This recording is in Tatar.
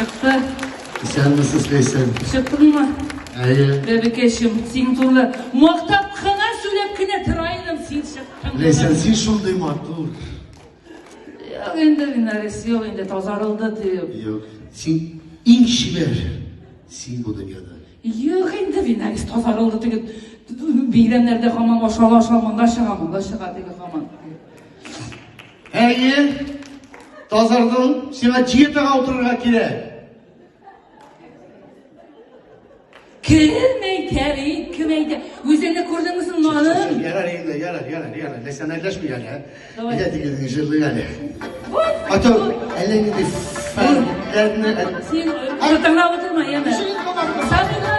Чыкты. Исәнмесез, Ләйсән. Чыктыңмы? Әйе. Бәбекәчем, син турында мактап кына сөйләп кенә тора идем, син чыктың. Ләйсән, син шундый матур. Юк инде, Винарис, юк инде, тазарылды дип. Юк, син иң чибәр. Син бу дөньяда. Юк инде, Винарис, тазарылды теге бәйрәмнәрдә һаман ашала ашала монда чыга, монда чыга теге һаман. Әйе, тазардың, сиңа диетага утырырга кирәк. Кем әйтә бит, кем әйтә? Үзеңне күрдеңме соң, наным? Ярар инде, ярар, ярар, ярар. Ләйсән әрләшми әле. Давай. Әйдә дигәнеңне җырлыйк әле. А то әллә нинди фәннәрне... Син тыңлап утырма, яме. Сабина!